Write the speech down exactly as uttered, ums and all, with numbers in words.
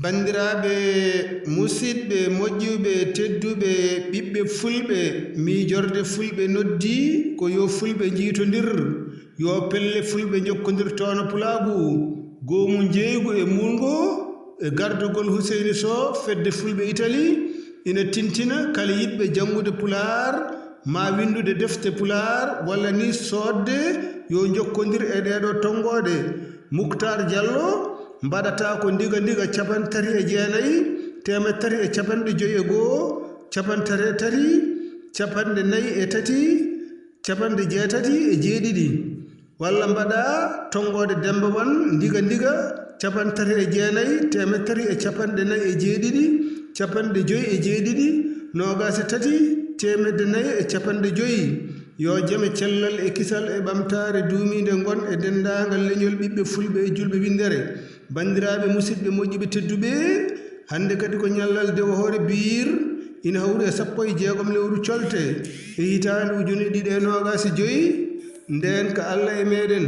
Banndiraaɓe, musidɓe moƴƴuɓe, tedduɓe, ɓiɓɓe fulɓe, miijorde fulɓe noddi ko yo fulɓe njiitondir, yo pelle fulɓe njokkondir toono pulaagu. Goomu njeeygu e muulngo e gardagol Huseyni Soh, fedde fulɓe Itali, ina tintina kala yiɗɓe janngude pulaar, maa winndude defte pulaar, walla ni soodde, yo njokkondir e ɗeeɗo tonngooɗe. Muktar Jallo, mbaɗata ko ndiga ndiga capanɗe tati e jeenayi, teemedde tati e capanɗe joyi e goo, capanɗe tati e tati, capanɗe nayi e tati, capanɗe jeetati e jeeɗiɗi. Walla mbaɗa tonngooɗe Demmba Wan, ndiga ndiga, capanɗe tati e jeenayi, teemedde tati e capanɗe nayi e jeeɗiɗi, capanɗe joyi e jeeɗiɗi, noogaas e tati, teemedde nayi e capanɗe joyi. Yo jam e cellal e kisal e ɓamtaare duumiinde ngon e denndaangal leñol ɓiɓɓe fulɓe e julɓe winndere. Banndiraaɓe, musidɓe moƴƴuɓe tedduɓe, hannde kadi ko ñallal dewo hoore biir, ina hawri e sappo e jeegom lewru colte e hitaande ujunere ɗiɗi e noogaas e joyi, ndeen ka Alla e meeɗen.